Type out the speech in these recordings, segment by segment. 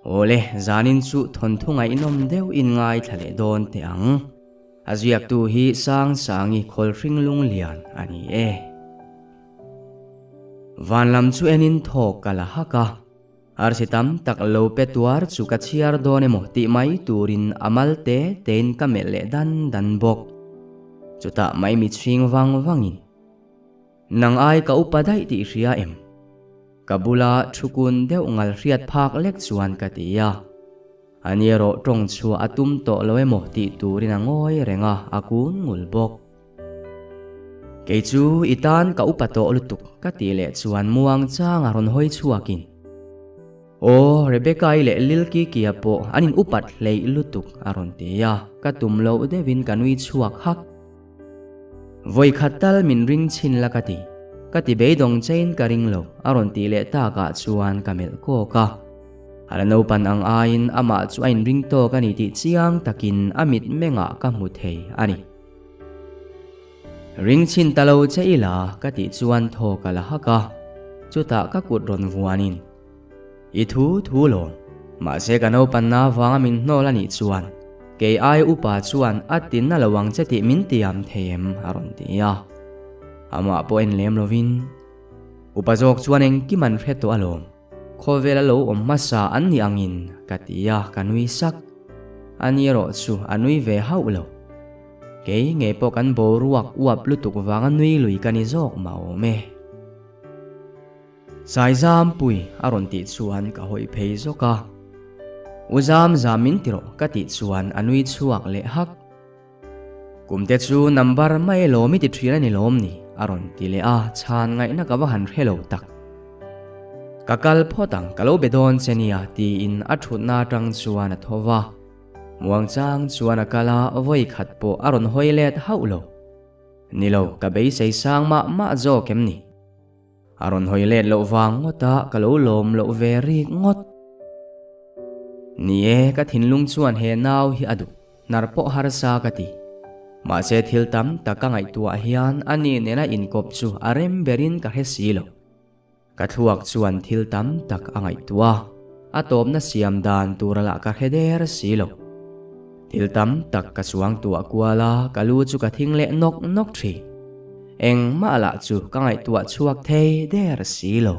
Awle, zanin chu thawnthu ngaihnawm deuh in ngaithla leh dawn teh ang. A ziaktu hi Sangsangi Khawlhring Lunglian a ni e. Van lam chu enin thawk ka la hak a. Arsi tam tak lo pe tuar chu ka chhiar dawn emaw tih mai turin a mal te tein ka melh leh dan dan bawk. Chutah mai mi chhing vang vangin, Nang ai ka upa daih tih hria em? Ka bula thu kun deuh ngal hriat phak lek chuan ka ti a. Ani erawh tawng chhuah a tum tawh lo emaw tih turin a ngawi reng a, a kun ngul bawk. Kei chu i tan ka upa tawh lutuk ka tih leh chuan muang changa rawn hawi chhuakin, Aw, Rebecca-i leh Lil Kiki-a pawh an in upat hleih lutuk a rawn ti a, ka tum loh deuhin ka nui chhuak hak. Vawi khat tal min ring chhin la ka ti, ka ti beidawng chein ka ring lo a rawn tih leh takah chuan ka melh kawk a. A la naupan ang aiin amah chu a inring tawk a ni tih chiang takin a mitmengah ka hmu thei a ni. Ring chhin ta lo che ila ka tih chuan thaw ka la hak a, chutah ka kut rawn vuanin, I thu thu lawm, mahse ka naupanna vanga min hnawl a nih chuan kei ai upa chuan a tinna lo ang che tih min tiam thei em? a rawn ti a. Amah pawh en lem lovin, Upa zawk chuan engkim an hre tawh alawm. Khawvel a lo awm hmasa an ni angin ka ti a, ka nui sak. Ani erawh chu a nui ve hauh lo. Kei ngei pawh kan boruak uap lutuk vanga nui lui ka ni zawk mah awm e. Saizam pui a rawn tih chuan ka hawi phei zawk a. U zam zam min ti rawh ka tih chuan a nui chhuak leh hak. Kum te chu number mai lawm i ti thin a ni lawm ni? a rawn ti leh a, chhan ngaihna ka va han hre lo tak. Ka kal phawt ang, ka lo be dawn che nia tiin a thutna atang chuan a tho va. Muangchang chuan a kal a, vawi khat pawh a rawn hawi let hauh lo. Ni lo, ka beisei sang mah mah zawk em ni? A rawn hawi let loh vang ngawt a, ka lo lawm loh ve rik ngawt. Ni e, ka thinlung chuan he nau hi a duh. Hnar pawh harsa ka ti. Mahse thil tam tak ka ngaihtuah hian a ni nena inkawp chu a rem berin ka hre si lo. Ka thluak chuan thil tam tak a ngaihtuah a, a tawpna siam dan tur lah ka hre der si lo. Thil tam tak ka chuangtuah kual a, ka lu chu ka thing leh nawk nawk thin. Engmah lah chu ka ngaihtuah chhuak thei der si lo.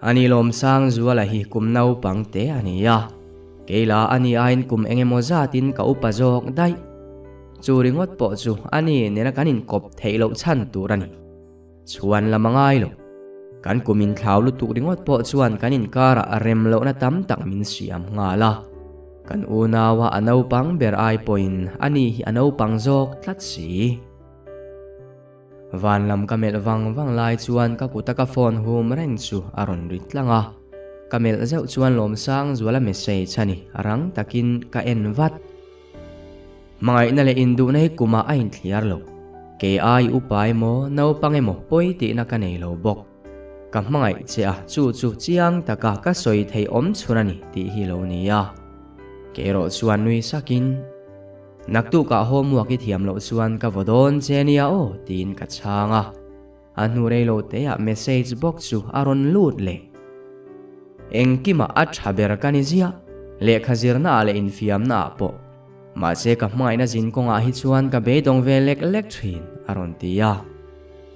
Ani Lawmsang Zuala hi kum naupang te a ni a, kei la ani aiin kum eng emaw zatin ka upa zawk daih. Chu ringawt pawh chu ani nena kan inkawp theih loh chhan tur a ni. Chhuan lam a ngai lo. Kan kum inthlau lutuk ringawt pawh chuan kan inkarah a rem lohna tam tak min siam nghal a. Kan unaua a naupang ber ai pawhin ani hi a naupang zawk tlat si. Van lam ka melh vang vang lai chuan ka kuta ka phone hum reng chu a rawn ri tlang a, ka melh zeuh chuan Lawmsang zuala message a ni, rang takin ka en vat. Hmangaihna leh induhna hi kumah a inthliar lo, kei ai upa emaw naupang emaw pawi tihna ka nei lo bawk. Ka hmangaih che a, chu chu chiang taka ka sawi thei awm chhun a ni tih hi lo ni a. Kei erawh chuan nui sakin. Naktukah homework i thiam loh chuan ka vaw dawn che nia aw tiin ka chhang a, a hnu rei lo teah message bawk chu a rawn lut leh. Engkimah a tha ber ka ni ziah, lehkha zirnaah leh infiamnaah pawh. Mahse ka hmangaihna zin kawngah hi chuan ka beidawng ve lek lek thin a rawn ti a.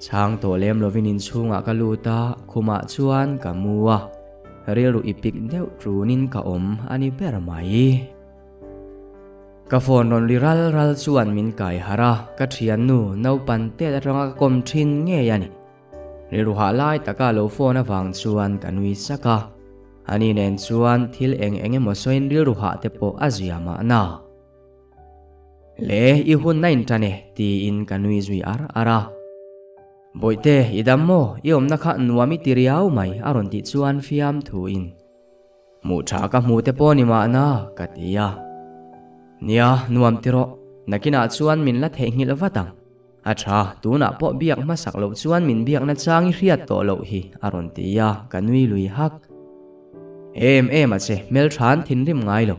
Chhang tawh lem lovin inchhungah ka lut a, khumah chuan ka mu a, rilru ipik deuh tunin ka awm a ni ber mai. Ka phone rawn ri ral ral chuan min kai harh a, ka thiannu naupan tet atanga ka kawm thin ngei a ni. Rilru hah lai taka lo phone avang chuan ka nui sak a, ani nen chuan thil eng eng emaw sawiin rilru hah te pawh a zia mahna. Le, i hun a intan e, tiin ka nui zui ar ar a. Bawihte, i dam maw? I awmna kha nuam i ti riau mai, a rawn tih chuan fiamthuin. Hmuh tha ka hmu te pawh ni mahna, ka ti a. Nia, nuam ti rawh. Nakinah chuan min la theihnghilh vat ang. A tha, tunah pawh biak hmasak loh chuan min biakna chang i hriat tawh loh hi, a rawn ti a, ka nui lui hak. Em em a che, hmeltha'n thinrim ngai lo.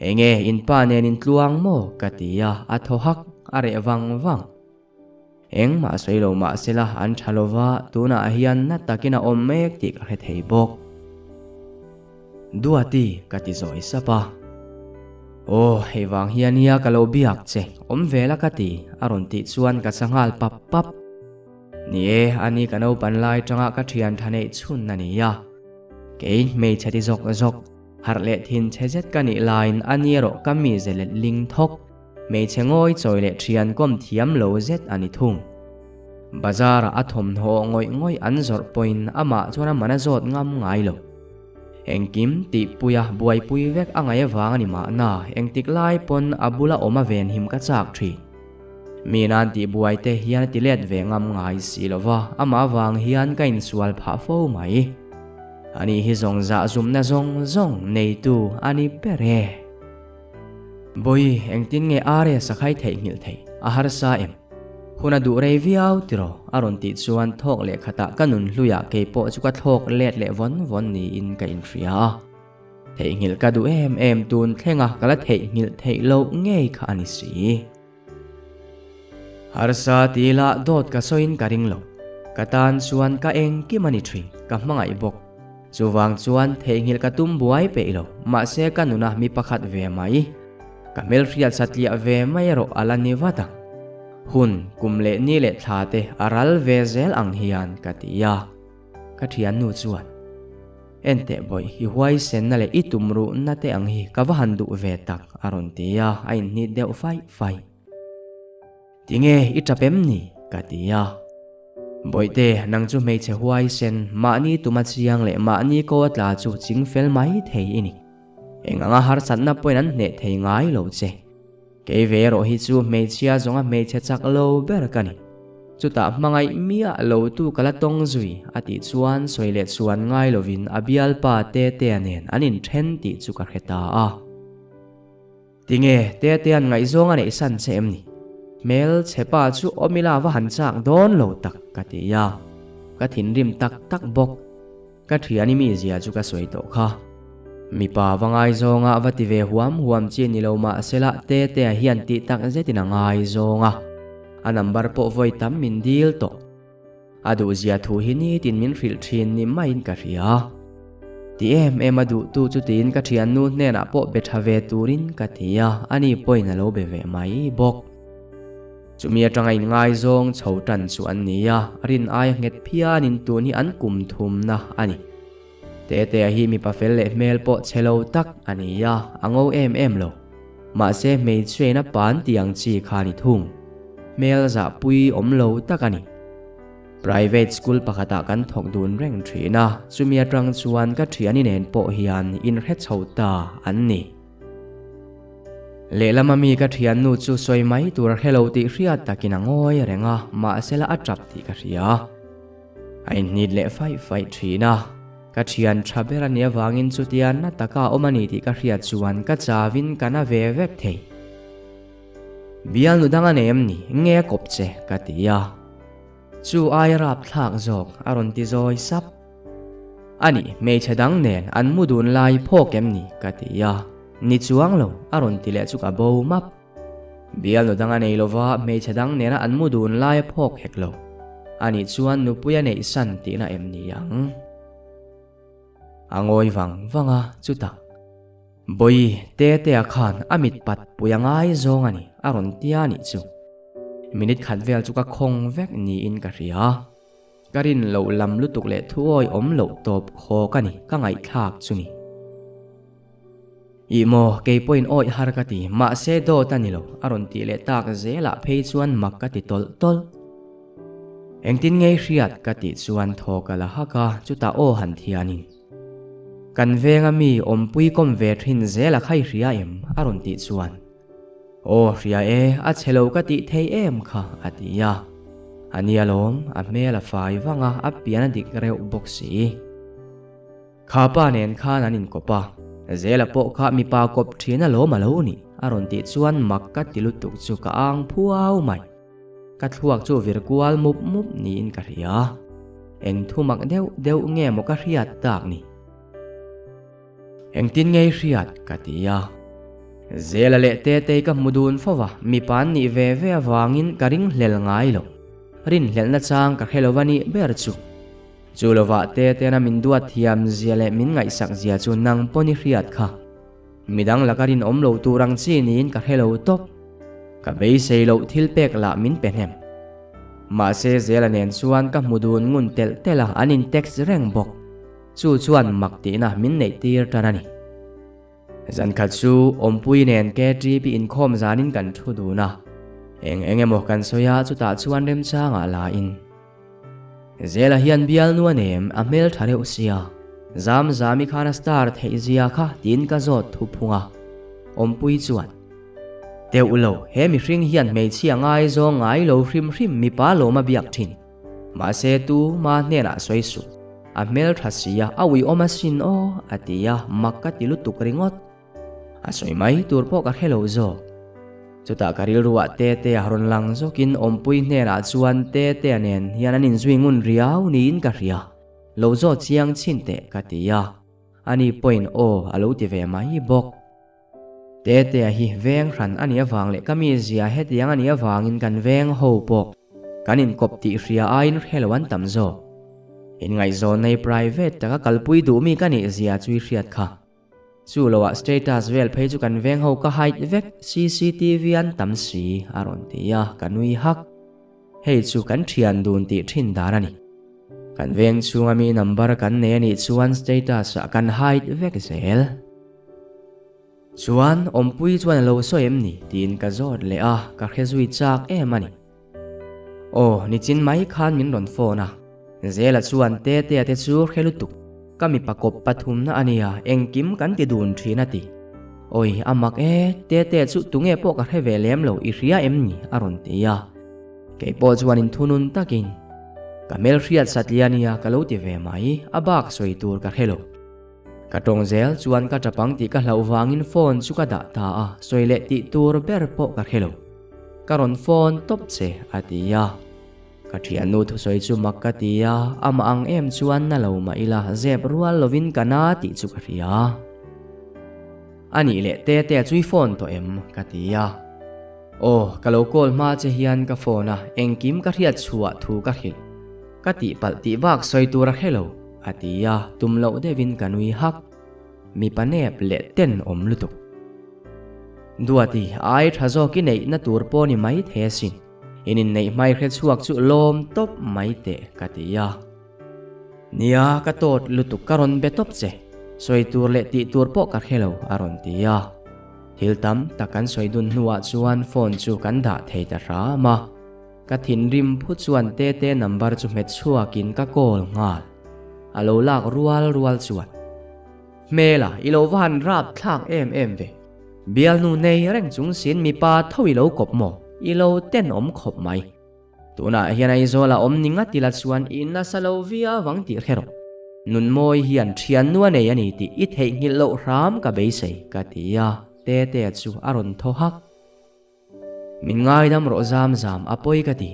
Enge, in pa nen in tluang maw? ka ti a, a thaw hak, a reh vang vang. Engmah sawi lo mah sela an tha lova, tunah hian na takin a awm mek tih ka hre thei bawk. Duati ka ti zawi sap a. Aw, hei vang hian nia ka lo biak che, awm ve la ka ti, a rawn tih chuan ka sa nghal pap pap. Ni e, ani ka naupan lai tanga ka thian tha neih chhun a ni a. Kei hmeichhe ti zawk zawk, harh leh thin chhe zet ka nih laiin ani erawh ka mize let ling thawk, hmeichhe ngawi chawi leh thian kawm thiam lo zet a ni thung. Bazar ah a thawmhnaw ngawih ngawih an zawrh pawhin amah chuan a man a zawt ngam ngai lo. Engkim tihpuia buaipui vek a ngaih avang a ni mahna, engtik lai pawn a bula awm a venhim ka chak thin. Mi nan tihbuai te hian a ti let ve ngam ngai si lo va, amah avang hian ka insual phah fo mai. Ani hi zawng zah zumna zawng zawng neitu a ni ber e. Bawi, engtin nge RS a khai theihnghilh theih? A harsa em? Hun a duh rei viau tiraw? A rawn tih chuan thawk leh khatah ka nun hluiah kei pawh chu ka thlawk let leh vawn vawn niin ka inhria a. Theihnghilh ka duh em em tun thlenga ka la theihnghilh theih loh ngei kha a ni si. Harsa ti ila dawt ka sawiin ka ring lo. Ka tan chuan ka engkim a ni thin, ka hmangaih bawk. Chuvang chuan theihnghilh ka tum buai peih lo, mahse ka nuna mi pakhat ve mai. Ka hmelhriat satliah ve mai erawh a la ni vat ang. Hun, kum leh ni leh thla te a ral ve zel ang hian ka ti a. Ka thiannu chuan, Enteh bawih, i huaisenna leh i tumruhna te ang hi ka va han duh ve tak, a rawn ti a, a inhnit deuh faih faih. Tinge i tap em ni? ka ti a. Bawihte, nang chu hmeichhe huaisen, mahni tuma chiang leh mahni ko a tla chu ching fel mai thei i ni. Eng anga harsatna pawhin an hneh thei ngai lo che. Kei ve erawh hi chu hmeichhia zawnga hmeichhe chak lo ber ka ni. Chutah hmangaih miah lo tu ka la tawng zui a tih chuan sawi leh chuan ngai lovin a bialpa Tetea nen an inthen tih chu ka hre ta a. Tinge Tetea'n ngaihzawng a neih san che em ni? Hmel chhe pa chu awmila va han chak dawn lo tak ka ti a, ka thinrim tak tak bawk. Ka thian i mizia chu ka sawi tawh kha. Mipa va ngaizawng a va ti ve huam huam chi ni lo mahsela Tetea hian tih tak zetin a ngaizawng a, a number pawh vawi tam min dil tawh. A duhzia thu hi nitin min hrilh thin ni maiin ka hria. Ti em em a duhtu chu tiin ka thiannu hnenah pawh be tha ve turin ka ti a, ani pawhin a lo be ve mai bawk. Chumi atanga inngaizawng chho tan chu an ni a, rin aia nghet phianin tun hi an kum thumna a ni. Tetea hi mipa fel leh hmel pawh chhe lo tak a ni a, a ngo em em lo. Mahse hmeichhiain a pan tih ang chi kha a ni thung. Hmel zahpui awm lo tak a ni. Private school pakhatah kan thawk dun reng thin a, chumi atang chuan ka thiani nen pawh hian inhre chho ta an ni. Lehlam ami ka thiannu chu sawi mai tur a hre lo tih hriat takin a ngawi reng a, mahsela a tap tih ka hria. A inhnit leh faih faih thin a, ka thian tha ber a nih avangin chutia na taka a awm a ni tih ka hriat chuan ka chauin ka na ve vek thei. Bialnu dang a nei em ni? Nge a kawp che? ka ti a. Chu ai rapthlak zawk a rawn ti zawi sap. A nih, hmeichhe dang nen an mu dun lai phawk em ni? ka ti a. Ni chuang lo, a rawn ti leh chu ka bo map. Bialnu dang a nei lova hmeichhe dang nena an mu dun lai a phawk hek lo. A nih chuan nupui a neih san tihna em ni ang? A ngawi vang vang a, chutah, Bawi, Tetea khan a mit pat pui a ngai zawng a ni, a rawn tia a nih chu. Minute khat vel chu ka khawng vek niin ka hria. Ka rin loh lam lutuk leh thuawi awm loh tawp khawk a ni, ka ngaihthlak chu ni. Ih maw, kei pawhin awih har ka ti, mahse dawt a ni lo, a rawn tih leh tak zelah phei chuan mak ka ti tawlh tawlh. Engtin ngei hriat ka tih chuan thaw ka la hak a, chutah aw han thianin. Kan venga mi awmpui kawm ve thin zel a khai hria em? a rawn tih chuan. Aw hria e, a chhe lo ka tih thei em kha, a ti a. A nia lawm, a hmel a fai vang a, a pian a dik reuh bawk si. Kha pa nen khan an inkawp a, Zela pawh kha mipa kawp thin alawm a lo ni, a rawn tih chuan mak ka ti lutuk chu ka ang phuau mai. Ka thluak chu vir kual mup mup niin ka hria. Eng thu mak deuh deuh nge maw ka hriat tak ni? Engtin ngei hriat? ka ti a. Zela leh Tetei ka hmu dun fo va, mipa an nih ve ve avangin ka ringhlel ngai lo. Rinhlelhna chang ka hre lo va nih ber chu. Chu lovah Tetena min duat thiam zia leh min ngaihsak zia chu nang pawn i hriat kha. Midang laka rinawm lo tur ang chi niin ka hre lo tawp. Ka beisei loh thil pek lah min pe hnem. Mahse Zela nen chuan ka hmu dun ngun telh telh a, an in text reng bawk. Chu chuan mak tihna min neih tir tan a ni. Zankhat chu Awmpui nen KTP inkhawm zanin kan thu dun a. Eng eng emaw kan sawi a, chutah chuan remchangah la in. Zela hian bialnu a nem, a hmel tha reuh sia. Zam Zami khan a star theih zia kha tiin ka zawt thu phung a. Awmpui chuan, Teuh lo, he mihring hian hmeichhia ngaizawng ngai lo hrim hrim mipa lawm a biak thin. Mahse tu ma hnenah sawi suh. A hmel tha sia, a uiawm asin aw, a ti a, mak ka ti lutuk ringawt. A sawi mai tur pawh ka hre lo zawk. Chutah ka rilruah Tetea rawn lang zawkin Awmpui hnenah chuan Tetea nen hian an inzui ngun riau niin ka hria. Lo zawt chiang chhin teh ka ti a. Ani pawhin aw a lo ti ve mai bawk. Tetea hi veng hran a nih avang leh ka mizia hetiang a nih avangin kan veng ho pawh kan inkawp tih hria aiin hre lo an tam zawk. Inngaihzawnna hi private taka kalpui duh mi ka nih zia chu i hriat kha. Chu loah status vel phei chu kan veng ho ka hide vek, cctv an tam si a rawn ti a, ka nui hak. Hei chu kan thian dun tih thin dan a ni. Kan veng chhunga mi number kan nei a nih chuan status ah kan hide vek zel. Chuan Awmpui chuan a lo sawi em ni tiin ka zawt leh a, ka hre zui chak em a ni. Aw, nichin mai khan min rawn phone a. Zela chuan Tetea te chu hre lutuk. Ka mipa kawp pathumna a nia, engkim kan ti dun thin a ti. Awi, a mak e, Tetea chu tunge pawh ka hre ve lem lo, i hria em ni? a rawn ti a. Kei pawh chuan inthunun takin, Ka hmelhriat satliah nia ka lo ti ve mai, a bak sawi tur ka hre lo. Ka tawng zel chuan ka tap ang tih ka hlauh vangin phone chu ka dah ta a, sawi leh tih tur ber pawh ka hre lo. Ka rawn phone tawp che a ti a. Ka thiannu thusawi chu mak ka ti a, amah ang em chuan na lo mah ila zep rual lovin ka na tih chu ka hria. A nih leh Tetea chu i phone tawh em? ka ti a. Aw, ka lo call hma che hian ka phone a, engkim ka hriat chhuah thu ka hrilh. Ka tihpalh tih bak sawi tur a hre lo, a ti a, tum loh deuhin ka nui hak. Mipa nep leh ten awm lutuk. Duati, ai tha zawk i neihna tur pawh ni mai thei asin. In inneih hmai hre chhuak chu lawm tawp mai teh, ka ti a. Nia, ka tawt lutuk ka rawn be tawp che. Sawi tur leh tih tur pawh ka hre lo, a rawn ti a. Thil tam tak kan sawi dun hnuah chuan phone chu kan dah thei ta hram a. Ka thinrim phu chuan Tete number chu hmet chhuakin ka call nghal. A lo lak rual rual chuan, Hmela, i lo va han rap thlak em em ve. Bialnu nei reng chung sin mipa tho i lo kawp maw? I lo tenawm khawp mai. Tunah hian Aizawl a awm ni ngat ila chuan i nasa lo viau ang tih hre rawh. Nunmawi hian thiannu a nei a ni tih i theihnghilh loh hram ka beisei, ka ti a, Tetea chu a rawn thaw hak. Min ngaidam rawh zam zam a pawi ka ti.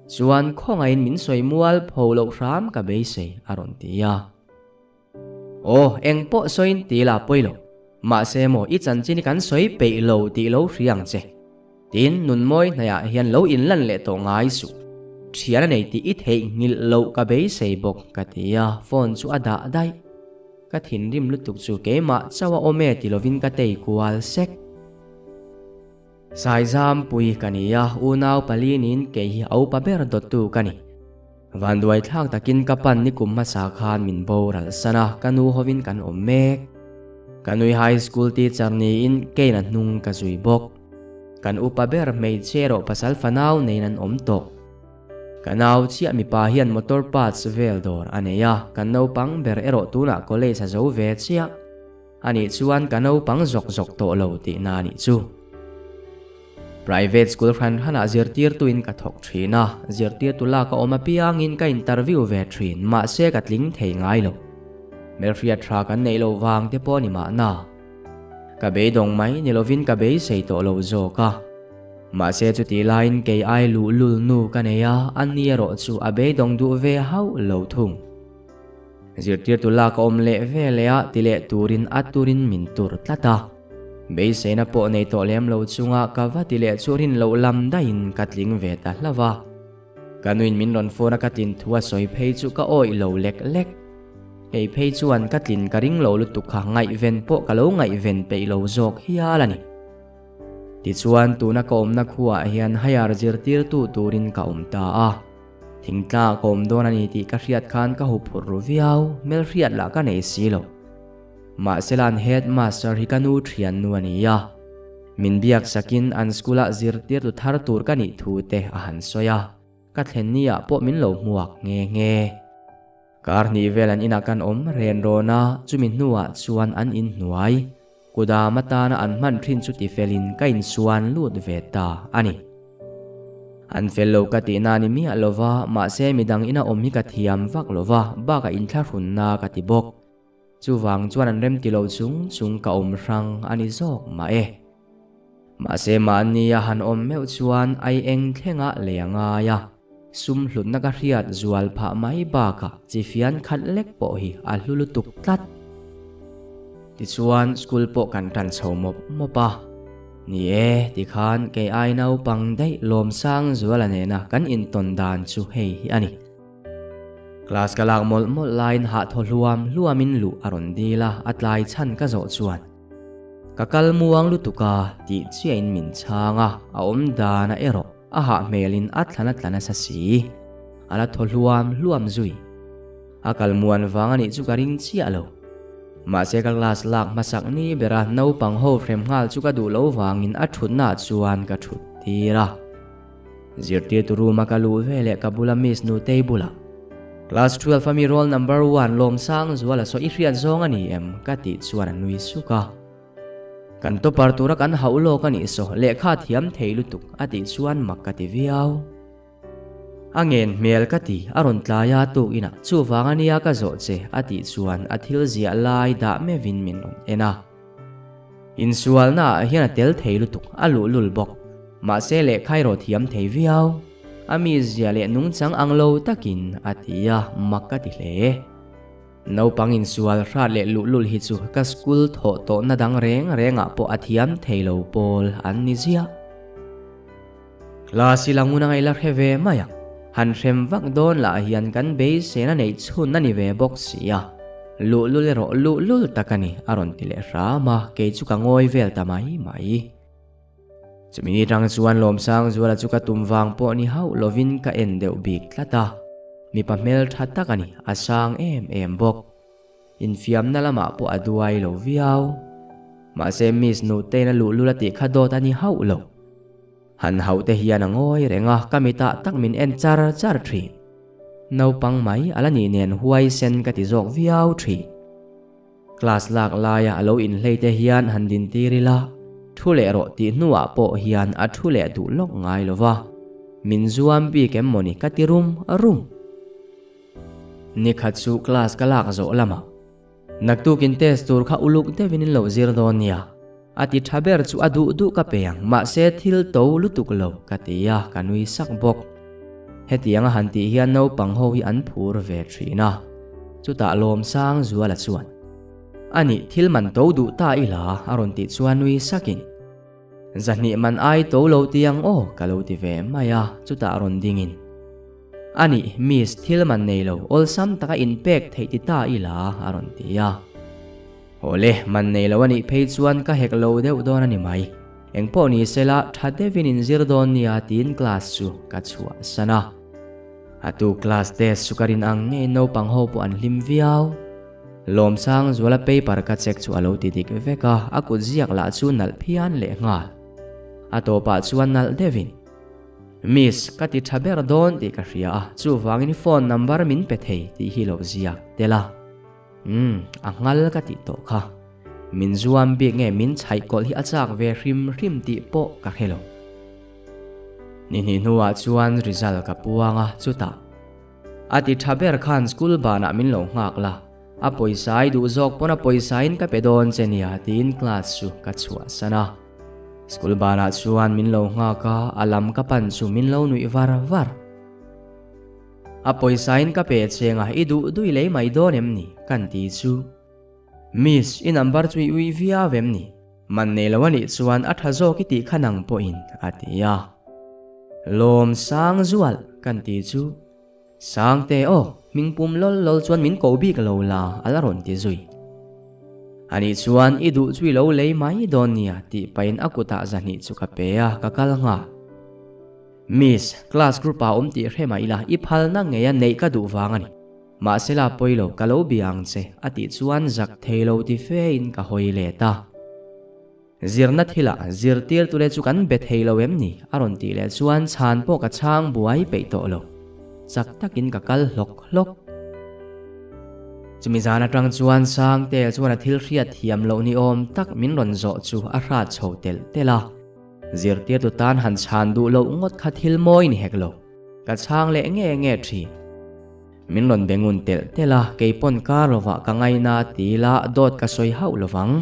Chuan khawngaihin min sawi mual pho loh hram ka beisei, a rawn ti a. Aw, eng pawh sawiin ti la pawi lo. Mahse maw i chanchin hi kan sawi peih lo tih lo hria ang che. Tin, Nunmawi hnaiah hian lo inlan leh tawh ngai suh. Thian a nei tih i theihnghilh loh ka beisei bawk, ka ti a, phone chu a dah daih. Ka thinrim lutuk chu keimah chauh a awm e ti lovin ka tei kual sek. Saizampui ka ni a, unau pali niin kei hi a upa ber dawttu ka ni. Vanduai thlak takin ka pan nikum hmasa khan min boral san a, ka nu hovin kan awm mek. Ka nui high school teacher niin Kane a hnung ka zui bawk. Kan upa ber hmeichhe erawh pasal fanau neiin an awm tawh. Ka nau chiah mipa hian motor parts vel dawr a nei a, kan naupang ber erawh tunah college a zo ve chiah. Anih chuan ka naupang zawk zawk tawh lo tihna anih chu. Private school hran hranah zirtirtuin ka thawk thin a, zirtirtu lak a awm apiangin ka interview ve thin, mahse ka tling thei ngai lo. Hmelhriat tha kan neih loh vang te pawh a ni mahna. Ka beidawng mai ni lovin ka beisei tawh lo zawk a. Mahse chutih laiin kei ai luhlul nu ka nei a, ani erawh chu a beidawng duh ve hauh lo thung. Zirtirtu lak a awm leh ve leh a ti leh turin a turin min tur tlat a. Beiseina pawh nei tawh lem lo chunga ka va ti leh chu rin loh lam daihin ka tling ve ta hlauh a. Ka nuin min rawn phone a ka tlin thu a sawi phei chu ka awih lo lek lek. Kei phei chuan ka tlin ka ring lo lutuk kha ngaihven pawh ka lo ngaihven peih lo zawk hial a ni. Tichuan tuna ka awmna khuaah hian higher zirtirtu turin ka awm ta a. Thingtla ka awm dawn a ni tih ka hriat khan ka huphurh ru viau, hmelhriat lah ka nei si lo. Mahsela an headmaster hi ka nu thiannu a ni a, min biak sakin an school-ah zirtirtu thar tur ka nih thu te a han sawi a, ka thlen ni ah pawh min lo hmuak nghe nghe. Kar hnih vel an inah kan awm ren rawn a, chumi hnuah chuan an inhnuai. Kudam atana an hman thin chu tifelin ka insuan lut ve ta a ni. An fel lo ka tihna a ni miah lo va, mahse midang ina awm hi ka thiam vak lo va, bakah inthlahrunna ka ti bawk. Chuvang chuan an remti lo chung chung ka awm hrang a ni zawk mah e. Mahse mahnia han awm meuh chuan ai eng thlengah lei a ngai a, sum hlutna ka hriat zual phah mai bakah chi fian khat lek pawh hi a hlu lutuk tlat. Tichuan school pawh kan tan chho mawp mawp a, ni e tikhan kei ai naupang daih Lawmsang Zuala nena kan intawn dan chu hei hi a ni. Class ka lak mawlh mawlh laiin hah thaw hluam hluamin luh a rawn dil a, a tlai chhan ka zawh chuan Ka kal muang lutuk a tih chiahin min chhang a, a awm dan a erawh a hah hmelin a thlan a tla nasa si. A la thaw hluam hluam zui. A kal muan vang a nih chu ka ring chiah lo. Mahse ka class lak hmasak ni bera naupang ho hrem nghal chu ka duh lo vangin a thutna ah chuan ka thut tir a. Zirtirtu room a ka luh ve leh ka bula Miss Nutei bulah, Class 12 a mi roll number one Lawmsang Zuala saw i hriat zawng a ni em? ka tih chuan a nui suk a. Kan topper tura kan hauh lawk a nih saw lehkha thiam thei lutuk a tih chuan mak ka ti viau. A ngen hmel ka ti, a rawn tlai a tuk inah chuvang a nia ka zawh che a tih chuan a thil ziah lai dah meuhin min rawn en a. Insualna ah hian a tel thei lutuk, a luhlul bawk. Mahse lehkha erawh thiam thei viau. A mizia leh nungchang ang lo takin a ti a, mak ka ti hle. Naupang insual hrat leh luhlul hi chu ka school thawh tawhna dang reng rengah pawh a thiam thei lo pawl an ni ziah. Class i la ngun a ngaih la hre ve mai ang. Han hrem vak dawn lah hian kan beisena neih chhun a ni ve bawk si a. Luhlul erawh luhlul tak a ni, a rawn ti leh hram a, kei chu ka ngawi vel ta mai mai. Chumi ni tang chuan Lawmsangzuala chu ka tum vang pawh ni hauh lovin ka en deuh bik tlat a. Mipa hmeltha tak a ni, a sang em em bawk. Infiamna lamah pawh a duai lo viau. Mahse Miss Nutei'n a luhlul a tih kha dawt a ni hauh lo. Han hauh te hian a ngawi reng a, ka mitah tak min en char char thin. Naupang mai a la nih nen huaisen ka ti zawk viau thin. Class lak laia a lo inhlei te hian han dintir ila, thu leh rawh tih hnuah pawh hian a thu leh duh lawk ngai lo va. Min zuam bik em mawni ka ti rum rum. Nikhat chu class ka lak zawh lamah, Naktukin test tur kha uluk deuhin in lo zir dawn nia. A ti tha ber chu a duh duh ka pe ang, mahse thil to lutuk lo ka ti a, ka nui sak bawk. Hetiang a han tih hian naupang ho hi an phur ve thin a. Chutah Lawmsang Zuala chuan, Anih thil man to duh ta ila a rawn tih chuan nui sakin, Zahnih man ai to lo ti ang aw ka lo ti ve mai a, chutah rawn dingin. Anih, Miss, thil man nei lo, awlsam taka inpek theih ti ta ila a rawn ti a. Awle, man nei lo anih phei chuan ka hek lo deuh dawn a ni mai. Engpawh ni sela, tha deuhin inzir dawn nia tiin class chu ka chhuah san a. A tu class test chu ka rin ang ngei naupang ho pawh an hlim viau. Lawmsang Zuala paper ka check chu a lo ti dik vek a, a kut ziak lah chu nalh phian leh nghal. A tawpah chuan nalh deuhin. Miss, ka ti tha ber dawn tih ka hria a, chuvangin phone number min pe thei tih hi lo ziak tel a. Umm, a nghal ka tih tawh kha. Min zuam bik nge min chhaih kawlh hi a chak ve hrim hrim tih pawh ka hre lo. Ni hnih hnuah chuan result ka puang a, chutah a ti tha ber khan school banah min lo nghak la, a pawisa i duh zawk pawn a pawisa in ka pe dawn che nia tiin class chu ka chhuahsan a. School banah chuan min lo nghak a, a lam ka pan chu min lo nuih var var. A pawisa in ka pe cheng a, i duh duih lei mai dawn em ni? Kan ti chu. Miss, i number chu i ui viau em ni? Man nei lo a nih chuan a tha zawk i tih kha nang pawhin, a ti a. Lawm sang zual! Kan ti chu, Sangte aw, hming pum lawl lawl chuan min ko bik lo la a la rawn ti zui. Anih chuan i duh chu i lo lei mai dawn nia tih pahin a kutah zahnih chu ka pe a, ka kal nghal. Miss, class group ah awm tih hre mah ila i phalna ngei a neih ka duh vang a ni. Mahsela pawi lo ka lo bia ang che a tih chuan zak thei lo ti fe in ka hawi let a. Zirna thilah zirtirtute chu kan be thei lo em ni? a rawn tih leh chuan chhan pawh ka chhang buai peih tawh lo. Chak takin ka kal hlawk hlawk. Chumi zan atang chuan Sangte chuan a thil hriat thiam loh ni awm tak min rawn zawh chu a hrat chho telh telh a. Zirtirtu tan han chhan duh loh ngawt kha thil mawi ni hek lo. Ka chhang leh nge nge thin. Min rawn be ngun telh telh a, kei pawn kar lovah ka ngaina ti ila dawt ka sawi hauh lovang.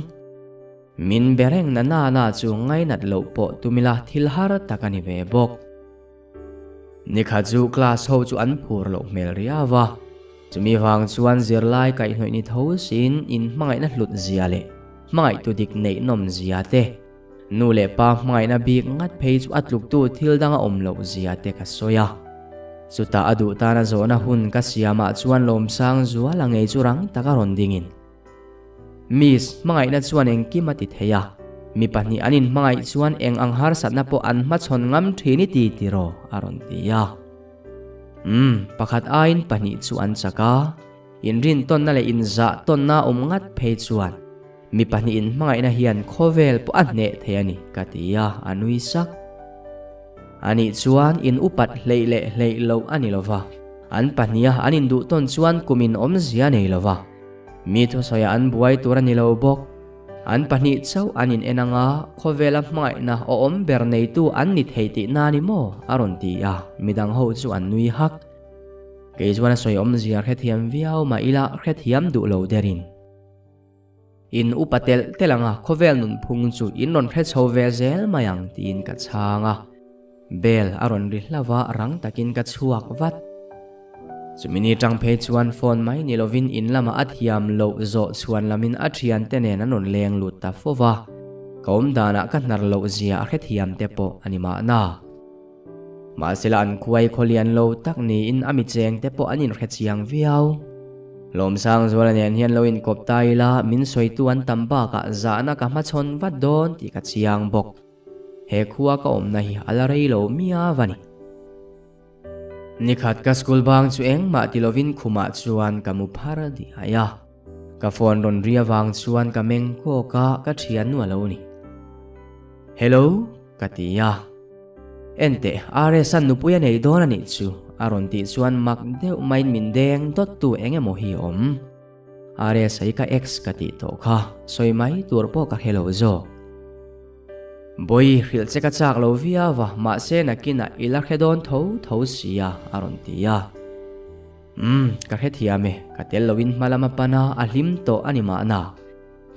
Min be reng na na na chu ngainat loh pawh tumila thil har tak a ni ve bawk. Nikhat chu class ho chu an phur loh hmel riau a, chumi vang chuan zirlai kaihhnawih ni tho siin in hmangaihna hlut zia leh hmangaihtu dik neih nawm zia te, nu leh pa hmangaihna bik ngat phei chu a tluktu thil dang a awm loh zia te ka sawi a. Chutah a duh tana zawhna hun ka siamah chuan lawmsang zual a ngei chu rang taka rawn dingin. Miss, hmangaihna chuan engkim a ti thei a, mi pahnih an inhmangaih chuan eng ang harsatna pawh an hmachhawn ngam thin i ti tiraw? a rawn ti a. Umm, pakhat aiin pahnih chu an chak a, inrintawnna leh inzah tawnna awm ngat phei chuan mi pahnih inhmangaihna hian khawvel pawh a hneh thei a ni, ka ti a, a nui sak. Anih chuan in upat hleih leh hleih loh a ni lova, an pahniha an induhtawn chuan kum in awmzia nei lova. Mi thusawiah an buai tur a ni lo bawk. An pahnih chauh an in en anga khawvela hmangaihna awm ber neitu an ni thei tih na ni maw? a rawn ti a, midang ho chu an nui hak. Kei chuan a sawi awmzia hrethiam viau mah ila hrethiam duh lo derin. In upa telh telh anga khawvel nunphung chu in rawn hre chho ve zel mai ang tiin ka chhang a. Bell a rawn ri hlauh a, rang takin ka chhuak vat. Chumi ni tang phei chuan phone mai ni lovin in lamah a thiam loh zawh chhuan lamin a thiante nen an rawn leng lut ta fo va. Ka awm danah ka hnar loh zia a hrethiam te pawh a ni mahna. Mahsela an khuai khawlian lo tak niin a mi cheng te pawh an inhrechiang viau. Lawmsangzuala nen hian lo inkawp ta ila min sawitu an tam bakah zahna ka hmachhawn vat dawn tih ka chiang bawk. He khua ka awmna hi a la rei lo miau a ni. Nikhat ka school bang chu engmah ti lovin khumah chuan ka mu phar diai a. Ka phone rawn ri avang chuan ka meng kawk a, ka thiannu a lo ni. Hello? ka ti a. Enteh, RS-a'n nupui a nei dawn a nih chu, a rawn tih chuan mak deuh maiin min deng dawttu eng emaw hi a awm. RS-a hi ka ex ka tih tawh kha, sawi mai tur pawh ka hre lo zawk. Bawi, hrilh che ka chak lo viau a, mahse nakinah i la hre dawn tho tho si a, a rawn ti a. Umm, ka hrethiam e, ka tel loin hma lama pan a, a hlim tawh a ni mahna.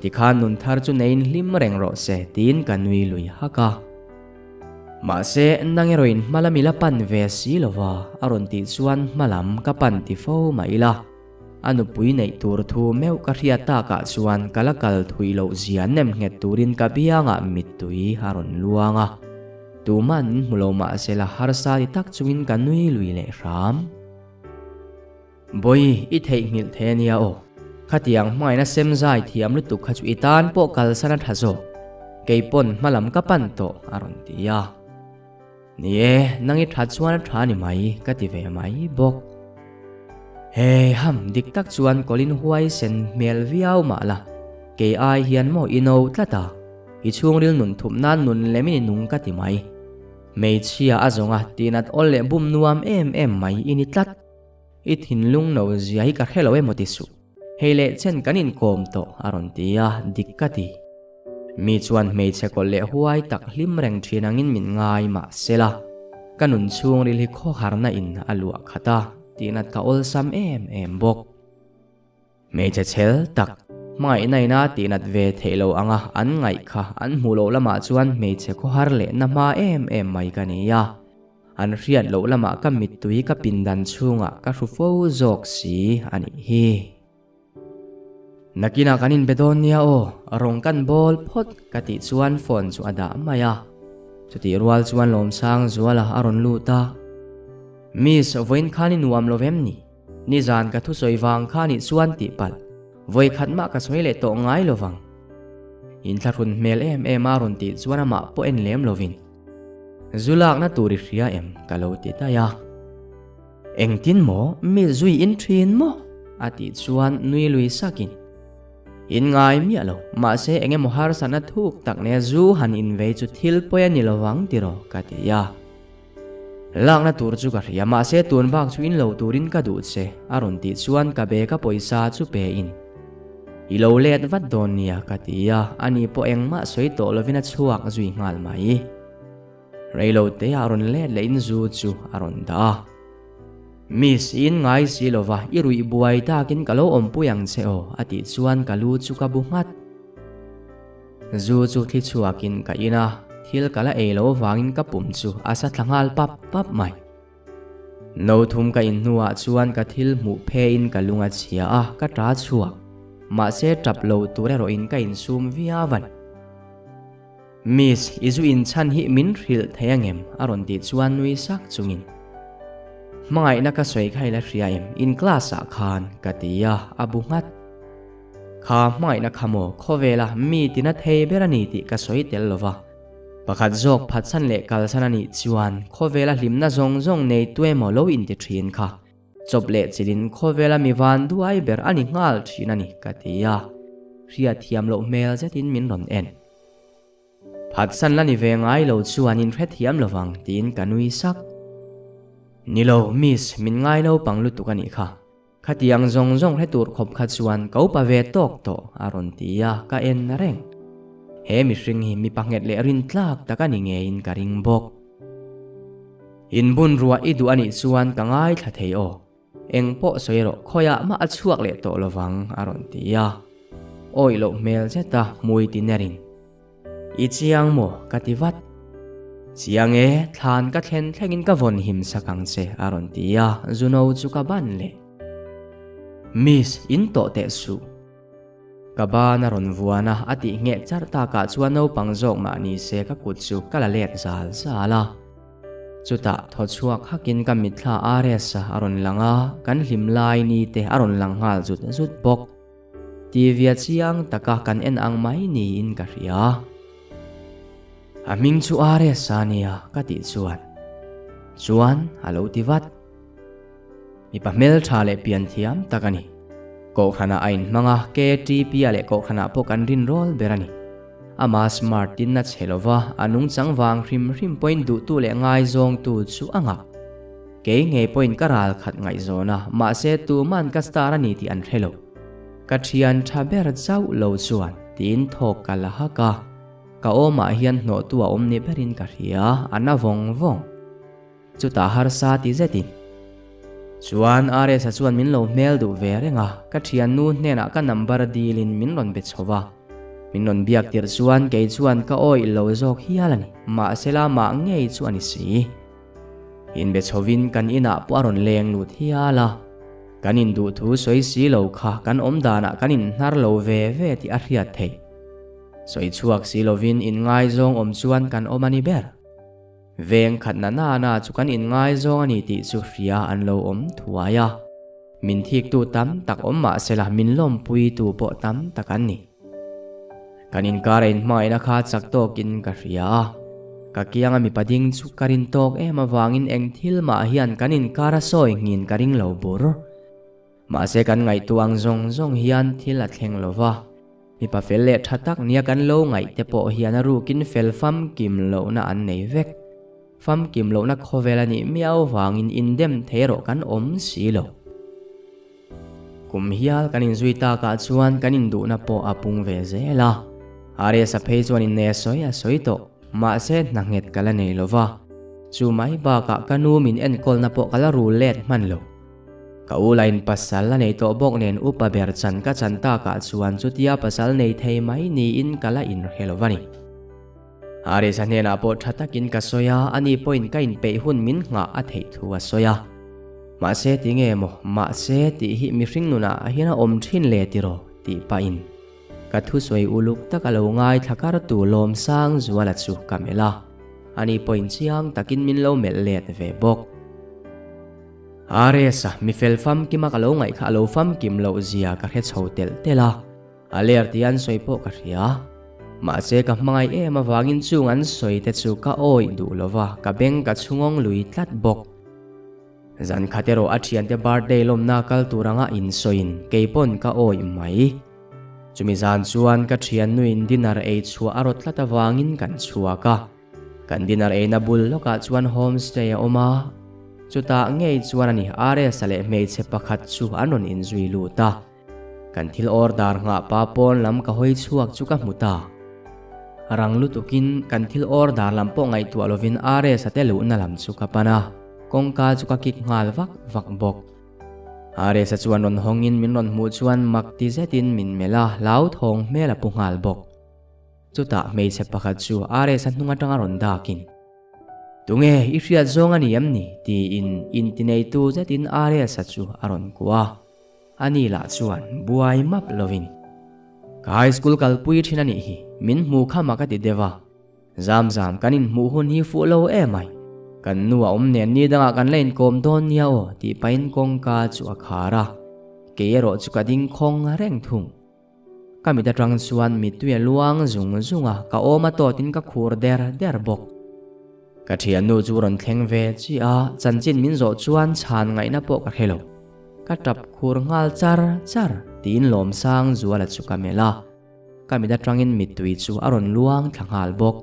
Tikhan nun thar chu neiin hlim reng rawh se, tiin ka nui lui hak a. Mahse, nang erawhin hma lam i la pan ve si lo va, a rawn tih chuan hma lam ka pan ti fo mah ila. A nupui neih tur thu meuh ka hriat takah chuan ka la kal thui loh zia nem nghet turin ka biangah mittui a rawn luang a. Tuman min hmu lo mahse la harsa ti tak chungin ka nui lui leh hram. Bawi, i theihnghilh thei a nia aw. Khatiang hmangaihna sem zai thiam lutuk kha chu i tan pawh kalsan a tha zawk. Kei pawn hmalam ka pan tawh a rawn ti a. Ni e, nang i that chuan a tha ni mai, ka ti ve mai bawk. He ham, dik tak chuan Colin huai sen hmel viau mah la, kei ai hian maw i no tlat a, i chhungril nun thup nan nun lemin i nung ka ti mai. Hmeichhia a zawng a, tihnat awl leh bum nuam em em mai i ni tlat. I thinlung no zia hi ka hre lo emaw ti suh. Hei leh chen kan inkawm tawh, a rawn ti a, dik ka ti. Mi chuan hmeichhe kawlh leh huai tak hlim reng thin angin min ngai mah sela, ka nun chhungril hi khawharna in a luah khat a, tihnat ka awlsam em em bawk. Hmeichhe chhel tak, hmangaihna ina tihnat ve theih lo anga an ngaih kha an hmuh loh lamah chuan hmeichhe khawhar leh na hma em em mai ka ni a. An hriat loh lamah ka mittui ka pindan chhungah ka hru fo zawk si a nih hi. Nakinah kan inbe dawn nia aw, rawng kan bawl phawt ka tih chuan phone chu a dah mai a. Chutih rual chuan Lawmsang Zuala a rawn lut a. Miss, vawiin khan i nuam lo vem ni? Nizan ka thusawi vang kha nih chuan tih palh. Vawi khat mah ka sawi leh tawh ngai lo vang. Inthlahrun hmel em em a rawn tih chuan amah pawh en lem lovin, Zu lakna tur i hria em? ka lo ti daih a. Engtin maw? Mi zui in thin maw? a tih chuan nui lui sakin, In ngai miah lo, mahse eng emaw harsatna thuk tak nea zu han invei chu thil pawi a ni lo vang tiraw? ka ti a. Lakna tur chu ka hria, mahse tun bak chu in lo turin ka duh che, a rawn tih chuan ka bag a pawisa chu pe in. I lo let vat dawn nia ka ti a, ani pawh engmah sawi tawh lovin a chhuak zui nghal mai. Reilo te a rawn let leh in zu chu a rawn dah a. Miss, i in ngai si lova, i ruih buai takin ka lo awmpui ang che aw, a tih chuan ka lu chu ka bu nghat. Zu chu thli chhuakin ka in a, thil ka la ei lo vangin ka pum chu a sa thla nghal pap pap mai. No thum ka in hnuah chuan ka thil hmuh pheiin ka lung a chhia a, ka ta chhuak. Mahse tap lo tur erawhin ka insum viau a ni. Miss, i zu inchhan hi min hrilh thei angem? a rawn tih chuan nui sak chungin. Hmangaihna ka sawi kha i la hria em? In class ah khan ka ti a, a bu nghat. Kha hmangaihna kha maw khawvela mi tina thei ber a ni tih ka sawi tel lo va. Pakhat zawk phatsan leh kalsan a nih chuan khawvela hlimna zawng zawng nei tu emaw lo inti thin kha chawp leh chilin khawvela mi van duai ber a ni nghal thin a ni ka ti a, hriatthiam loh hmel zetin min rawn en. Phatsan la ni ve ngai lo chuan in hrethiam lo vang tiin ka nui sak. Ni lo miss, min ngai naupang lutuk a nih kha. Khatiang zawng zawng hre tur khawp kha chuan ka upa ve tawk tawh a rawn ti a, ka en reng. He mihring hi mipa nghet leh rin tlak tak a ni ngeiin ka ring bawk. Inbun ruah i duh a nih chuan ka ngaithla thei aw. Eng pawh sawi rawh, khawiah mah a chhuak leh tawh lovang a rawn ti a. Awih loh hmel zeta hmui ti nerin. I chiang maw? ka ti vat. Chiang e, thlan ka thlen thlengin ka vawn him sak ang che, a rawn ti a, Zuno chu ka ban leh. Miss, in tawh teh suh. Ka ban a rawn vuan a, a tih ngheh charh takah chuan naupang zawk mah ni se ka kut chu ka la let zal zal a. Chutah thaw chhuak hakin ka mitthla RS-a a rawn lang a, kan hlim lai ni te a rawn lang nghal zut zut bawk. Tivia chiang taka kan en ang mai niin ka hria. A hming chu RS a nia ka tih chuan chuan a lo ti vat. Mipa hmeltha leh pian thiam tak a ni. Kohhranah a inhmang a, KTP-a leh kohhranah pawh kan rinrawl ber a ni. Ama smart tin a che lova, a nungchang vang hrim hrim pawhin duhtu leh ngaizawngtu chu a ngah. Kei ngei pawhin ka ral khat ngaihzawn a, mahse tuman ka star a ni tih an hre lo. Ka thian tha ber chauh lo chuan tiin thawk ka la hak a, ka awmah hian hnawhtu a awm ni berin ka hria, a na vawng vawng. Chutah harsa ti zetin. Chuan RS-a chuan min lo hmel duh ve reng a, ka thiannu hnenah ka number dilin min rawn be chho va. Min rawn biak tirh chuan kei chuan ka awih lo zawk hial a ni, mahse la mah ngei chu a ni si. Inbe chhovin kan inah pawh a rawn leng lut hial a, kan induh thu sawi si lo kha kan awm danah kan inhnar lo ve ve tih a hriat theih. Sawi chhuak si lovin inngaizawng awm chuan kan awm a ni ber. Veng khatna nana chu kan inngaizawng a ni tih chu hria an lo awm thuai a, min thiktu tam tak awm mah sela min lawmpuitu pawh tam tak an ni. Kan inkar a inhmangaihna kha chak tawkin ka hria a, ka kianga mipa ding chu ka rin tawk em avangin eng thil mah hian kan inkar a sawi nghin ka ring lo bur. Mahse kan ngaihtuah ang zawng zawng hian thil a thleng lo va, mipa fel leh tha tak nia kan lo ngaih te pawh hian a rukin fel famkim lohna an nei vek. Famkim lohna khawvel a nih miau vangin indem thei erawh kan awm si lo. Kum hial kan inzui takah chuan kan induhna pawh a pung ve zel a. RS-a phei chuan inne a sawi a sawi tawh, mahse hna nghet ka la nei lo va. Chu mai bakah ka nu min enkawlna pawh ka la rul let hman lo. Ka u lain pasal a nei tawh bawk nen upa ber chan ka chan takah chuan chutia pasal nei thei mai niin ka la inhre lo va ni. RS-a hnenah pawh tha takin ka sawi a, ani pawhin ka inpeih hun min nghah a theih thu a sawi a. Mahse ti nge maw, mahse tih hi mihring nunah hian a awm thin le tiraw? tih pahin ka thusawi uluk taka lo ngaithla kar tu Lawmsang Zuala chu ka melh a, ani pawhin chiang takin min lo melh let ve bawk. RS-a mi fel famkima ka lo ngaih kha a lo famkim loh zia ka hre chho telh telh a, a ler tih an sawi pawh ka hria. Mahse ka hmangaih em avangin chung an sawi te chu ka awih duh lo va, ka beng ka chhungawng lui tlat bawk. Zan khat erawh a thiante birthday lawmna kal tur anga insawiin kei pawn ka awih mai. Chumi zan chuan ka thiannuin dinner ei chhuah a rawt tlat avangin kan chhuak a. Kan dinner eina bul lawkah chuan homestay a awm a, chutah ngei chuan a ni RS-a leh hmeichhe pakhat chu an rawn inzui lut a. Kan thil order nghah pa pawn lam ka hawi chhuak chu ka hmu ta. Rang lutukin kan thil order lam pawh ngaihtuah lovin RS-a te luhna lam chu ka pan a, kawngka chu ka kik nghal vak vak bawk. RS-a chuan rawn hawngin min rawn hmuh chuan mak ti zetin min melh a, hlauthawng hmel a pu nghal bawk. Chutah hmeichhe pakhat chu RS-a hnung atanga rawn dakin, Tunge i hriat zawng a ni em ni? tiin intineitu zetin RS-a chu a rawn kuah a. Ani lah chuan buai map lovin, Ka high school kalpui thin a nih hi, min hmu kha mak a ti deuh a. Zam zam kan inhmuh hun hi fuh lo emai. Kan nu a awm nen ni dangah kan la inkawm dawn nia aw tih pahin kawngka chu a khar a. Kei erawh chu ka ding khawng reng thung. Ka mit atang chuan mittui a luang zung zung a, ka awm a tawtin ka khur der der bawk. Ka thiannu chu rawn thleng ve chiah a, chanchin min zawh chuan chhan ngaihna pawh ka hre lo. Ka tap khur nghal char char tiin Lawmsang Zuala chu ka melh a, ka mit atangin mittui chu a rawn luang thla nghal bawk.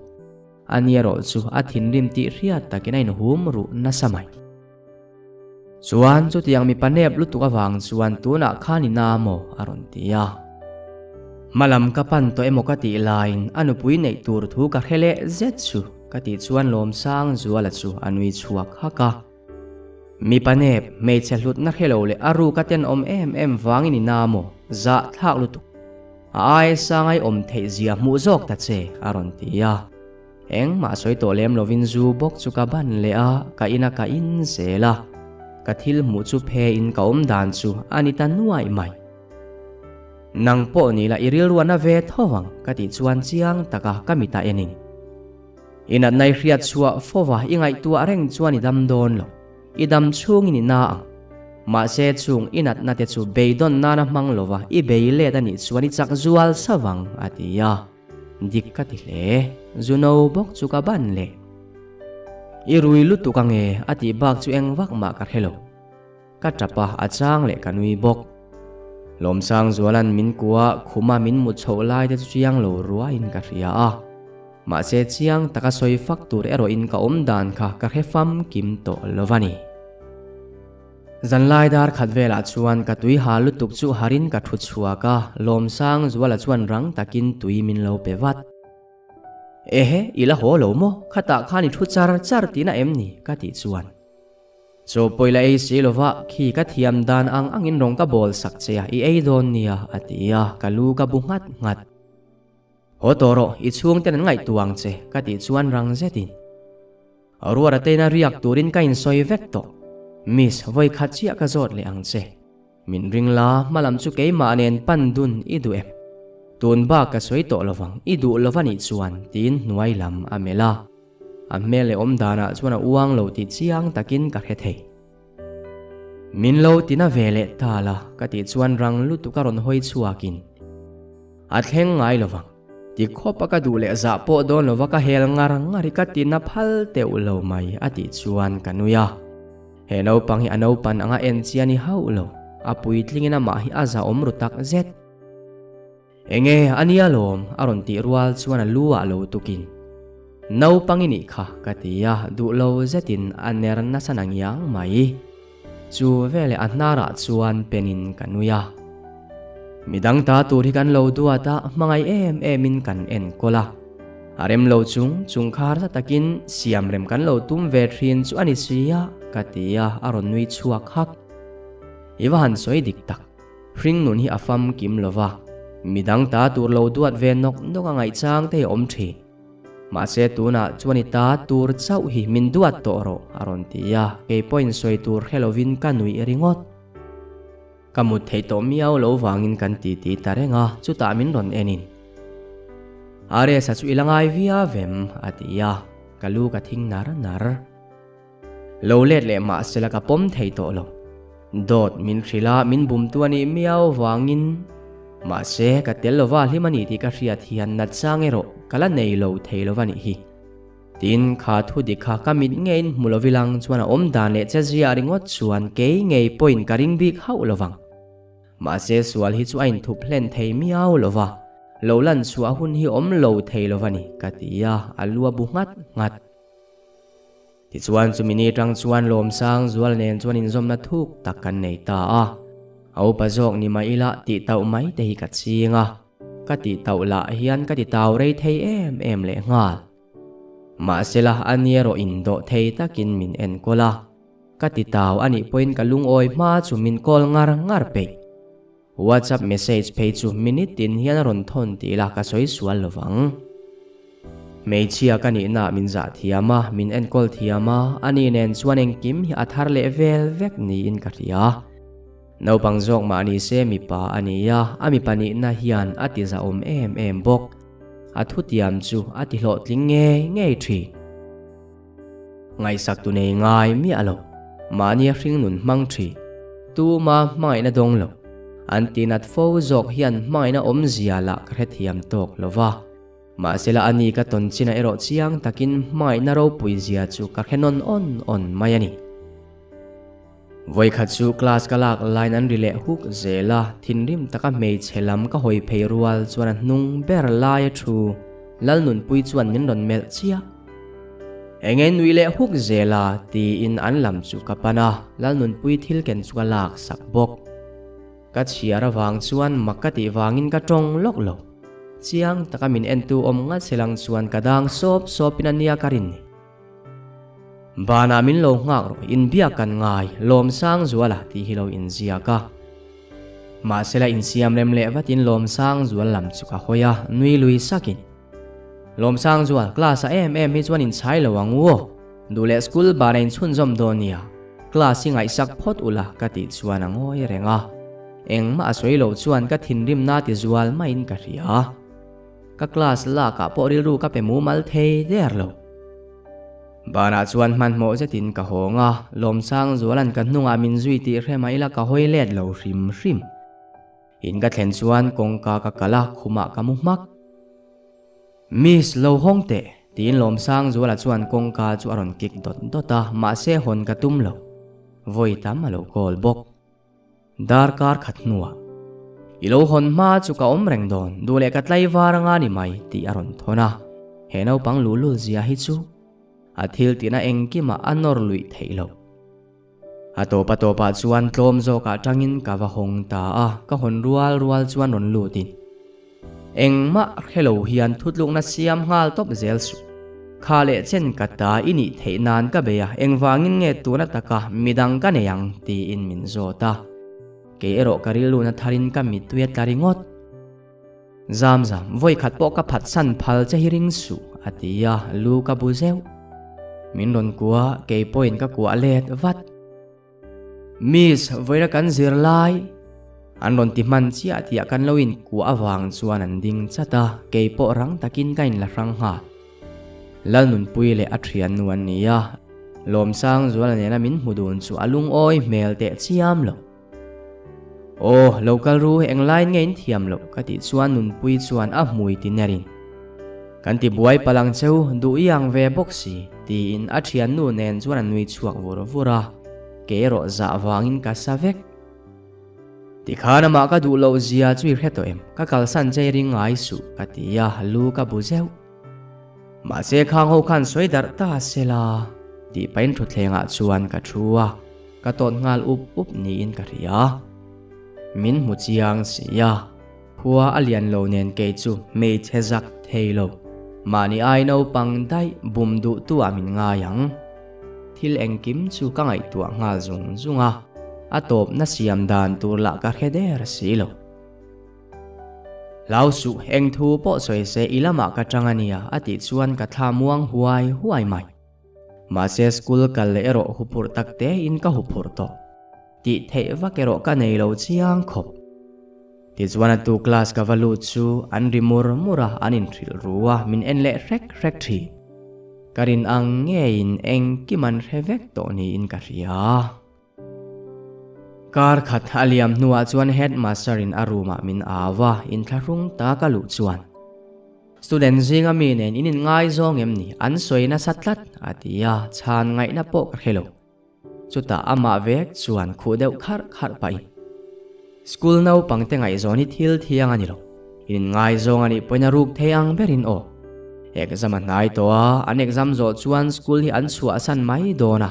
Ani erawh chu a thinrim tih hriat takin a inhum ruh nasa mai. Chuan chutiang mipa nep lutuk avang chuan tunah khan i na maw? a rawn ti a. Hmalam ka pan tawh emaw ka tih laiin a nupui neih tur thu ka hre leh zet chu ka tih chuan Lawmsang Zuala chu a nui chhuak hak a. Mipa nep, hmeichhe hlutna hre lo leh a ruk a tenawm em em vangin i na maw? Zah thlak lutuk. A aia sangai awm theih zia hmuh zawk ta che a rawn ti a. Engmah sawi tawh lem lovin zu bawk chu ka ban leh a, ka ina ka in zel a. Ka thil hmuh chu phe in ka awm dan chu a ni ta nuaih mai. Nang pawh ni la i rilru a na ve tho ang ka tih chuan chiang taka ka mitah enin. I natna i hriat chhuah fova i ngaihtuah reng chuan i dam dawn lo. I dam chhungin i na ang. Mahse chung i natna te chu beidawn nana hmang lova i bei let a nih chuan i chak zual savang a ti a. Dik ka ti hle, zu no bawk chu ka ban leh. I rui lutuk ange a tih bak chu eng vak mah ka hre lo. Ka tap a, a chang leh ka nui bawk. Lawmsang Zuala'n min kua khuma min mut chhoh lai te chu chiang lo ruaiin ka hria a. Mahse chiang taka sawi fak tur erawhin ka awm dan kha ka hre famkim tawh lo va ni. Zanlai dar khat velah chuan ka tui ha lutuk chu harin ka thu chhuak a, Lawmsang Zuala chuan rang takin tui min lo pe vat. Ehe, i la haw lo maw? Khatah khan i thu char char tihna em ni? ka tih chuan. Chaw pawih la ei si lova, khi ka thiam dan ang angin rawng ka bawl sak che a, i ei dawn nia, a ti a, ka lu ka bu nghat nghat. Haw tawh rawh, i chhungten an ngaihtuah ang che, ka tih chuan rang zetin. Ruara teina riak turin ka insawi vek tawh. Miss, vawi khat chiah ka zawt leh ang che. Min ring la, hmalam chu keimah nen pan dun i duh em? Tun bak ka sawi tawh lovang, i duh lo va nih chuan, tiin hnuai lam a melh a. A hmel leh awm danah chuan a uang lo tih chiang takin ka hre thei. Min lo tina ve leh ta la, ka tih chuan rang lutuk a rawn hawi chhuakin. A thleng ngai lovang. Ti khawp a ka duh leh zah pawh dawn lova ka hel ngar ngar hi ka ti na phal teuh lo mai a tih chuan ka nui a. He naupang hi a naupan anga en chi a ni hauh lo, a puitlingin amah hi a zahawm ru tak zet. Enge a nia lawm a rawn tih rual chuan a lu ah lo tukin. Naupang i nih kha ka ti a, duh lo zetin a ner nasa na ngiang mai. Chu veleh a hnarah chuan penin ka nui a. Midang ta tur hi kan lo duat a, hmangaih em emin kan enkawl a. A rem lo chung chung kha harsa takin siam rem kan lo tum ve thin chu a ni si a, ka ti a, a rawn nui chhuak hak. I va han sawi dik tak, hring nun hi a famkim lo va, midang ta tur lo duat ve nawk nawk a ngaihchang te hi a awm thin. Mahse tunah chuan i ta tur chauh hi min duat tawh rawh a rawn ti a, kei pawhin sawi tur hre lovin ka nuih ringawt. Ka mut theih tawh miau lo vangin kan titi ta reng a, chutah min rawn enin. Aresa chu i la ngai viau em? a ti a, ka lu ka thing nar nar. Lo let leh mahsela ka pawm thei tawh lo. Dawt min hrilh a, min bumtu a nih miau vangin. Mahse, ka tel lova hlim a ni tih ka hriat hian nat chang erawh ka la nei lo thei lova nih hi. Tin, kha thu dik kha ka mit ngeiin hmu lovi lang chuan a awm dan leh che ziah ringawt chuan kei ngei pawhin ka ring bik hauh lovang. Mahse, sual hi chu a inthup hlen thei miau lova, lo lan chhuah hun hi awm lo thei lova ni, ka ti a, a lu a bu nghat nghat. Tichuan chumi ni atang chuan Lawmsang Zual nen chuan inzawmna thuk tak kan nei ta a. A upa zawk ni mah ila tih tauh mai te hi ka ching a, ka tih tauh lah hian ka ti tau rei thei em em leh nghal. Mahsela a ni erawh indawh thei takin min enkawl a, ka ti tau a nih pawhin ka lungawi hma chu min call ngar ngar peih. WhatsApp message phei chu minute tin hian a rawn thawn tih ila ka sawi sual lo vang. Hmeichhia ka nihna min zah thiam a, min enkawl thiam a, ani nen chuan engkim hi a thar leh vel vek niin ka hria. Naupang zawk mah ni se mipa a ni a, a mipa nihna hian a ti zahawm em em bawk. A thutiam chu a ti hlawhtling ngei ngei thin. Ngaihsak tu nei ngai miah lo, mahnia hringnun hmang thin, tuma hmangaihna dawng lo, an tinat fo zawk hian hmangaihna awmzia lah ka hrethiam tawk lo va. Mahsela a ni ka tawn chinah erawh chiang takin hmangaihna ropui zia chu ka hre nawn awn awn mai a ni. Vawikhat chu class ka lak laiin an ri leh huk zel a, thinrim taka hmeichhe lam ka hawi phei rual chuan a hnung ber laia thu Lalnunpui chuan min rawn melh chiah. Enge nui leh huk zel a tiin an lam chu ka pan a, Lalnunpui thil ken chu ka lak sak bawk. Ka chhiar avang chuan mak ka tih vangin ka tawng lawk lo. Chiang taka min entu awm ngat selang chuan ka dang sawp sawpin a nia ka rin ni. Banah min lo nghak rawh, inbiak kan ngai, Lawmsangzuala tih hi lo inziak a. Mahsela insiam rem leh vatin Lawmsangzual lam chu ka hawi a, nui lui sakin. Lawmsangzual, class ah em em hi chuan inchhai lo ang u aw, duh leh school banah inchhunzawm dawn nia, class hi ngaihsak phawt ula ka tih chuan a ngawi reng a. Engmah a sawi loh chuan ka thinrimna tizual maiin ka hria. Ka class lak ah pawh rilru ka pe mumal thei der lo. Banah chuan hmanhmawh zetin ka hawng a, Lawmsang Zuala'n ka hnungah min zui tih hre mah ila ka hawi let lo hrim hrim. In ka thlen chuan kawngka ka kalh a, khumah ka mu hmak. Miss, lo hawng teh, tiin Lawmsang Zuala chuan kawngka chu a rawn kik dawt dawt a, mahse hawn ka tum lo. Vawi tam a lo call bawk. Darkar khat hnuah, I lo hawn hma chu ka awm reng dawn, duh leh ka tlaivar anga ni mai, tih a rawn thawn a. He naupang luhlul zia hi chu a thil tina engkimah a nawr luih theih loh. A tawp a tawpah chuan tlawm zawkah tangin ka va hawng ta a, ka hawn rual rual chuan rawn lutin. Engmah hre lo hian thutlukna siam nghal tawp zel suh. Kha leh chen ka ta i nih theih nan ka bei a, engvangin nge tuna taka midang ka nei ang tiin min zawt a. Kei erawh ka rilruna tharin ka mittui a tla ringawt. Zam zam, vawi khat pawh ka phatsan phal che hi ring suh, a ti a, lu ka bu zeuh. Min rawn kuah, kei pawhin ka kuah let vat. Miss, vawiina kan zir lai an rawn ti hman chiah tih ah kan lo inkuah avang chuan an ding chat a, kei pawh rang takin ka inla hrang nghal. Lalnunpui leh a thiannu an ni a, Lawmsang Zuala nena min hmu dun chu a lungawi hmel teh chiam lo. Aw, lo kal ru, englaiin nge in thiam loh ka tih chuan Nunpui chuan a hmui ti nerin. Kan ti buai palh ang cheu, duh i ang ve bawk si, tiin a thiannu nen chuan a nui chhuak vur vur a, kei erawh zah vangin ka sa vek. Tikhan amah ka duh loh zia chu i hre tawh em, ka kalsan che i ring ngai suh, ka ti a, lu ka bu zeuh. Mahse khang ho khan sawi darh ta sela, tih pahin thutthlengah chuan ka thu a, ka tawt nghal up up niin ka hria. Min hmu chiang si a. Khua a lian lo nen kei chu hmeichhe zak thei lo. Mahni ai naupang daih bum duh tu ah min ngai ang. Thil engkim chu ka ngaihtuah nghal zung zung a, a tawpna siam dan tur lah ka hre der si lo. Hlau suh, eng thu pawh sawi se i lamah ka tang a nia a tih chuan ka thla muang huai huai mai. Mahse school kal leh erawh huphurh tak tein ka huphurh tawh. Tih theih vak erawh ka nei lo chiang khawp. Tichuan a tu class ka va lut chu an ri mur mur a, an inhrilh ru a, min en leh hrek hrek thin. Ka rin ang ngeiin engkim an hre vek tawh niin ka hria. Kar khat a liam hnuah chuan headmaster in a room ah min au a, inthlahrung tak a luh chuan. Student zinga mi nen in inngaizawng em ni? An sawi nasa tlat a ti a, chhan ngaihna pawh ka hre lo. Chutah amah vek chuan khuh deuh kharh kharh pahin, School naupangte ngaihzawn hi thil thiang a ni lo. In inngaizawng a nih pawhin a ruk thei ang berin aw. Exam a hnai tawh a, an exam zawh chuan school hi an chhuahsan mai dawn a.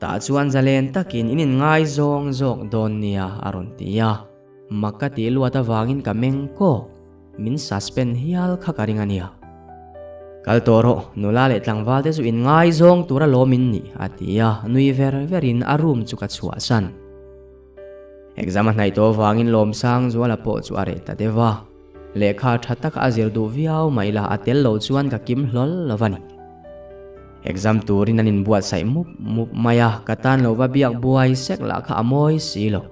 Tah chuan zalen takin in inngaizawng zawk dawn nia a rawn ti a. Mak ka tih luat avangin ka meng kawk. Min suspend hial kha ka ring a nia. Kal tawh rawh, nula leh tlangval te chu in ngaizawng tur a lawm in nih, a ti a, nui ver verin a room chu ka chhuahsan. Exam a hnaih tawh avangin Lawmsang Zuala pawh chu a reh ta deuh a. Lehkha tha taka a zir duh viau mai la, a tel lo chuan ka kim hlawl lo va ni. Exam turin an inbuatsaih mup mup mai a, ka tan lo va biak buai sek lah kha a mawi si lo.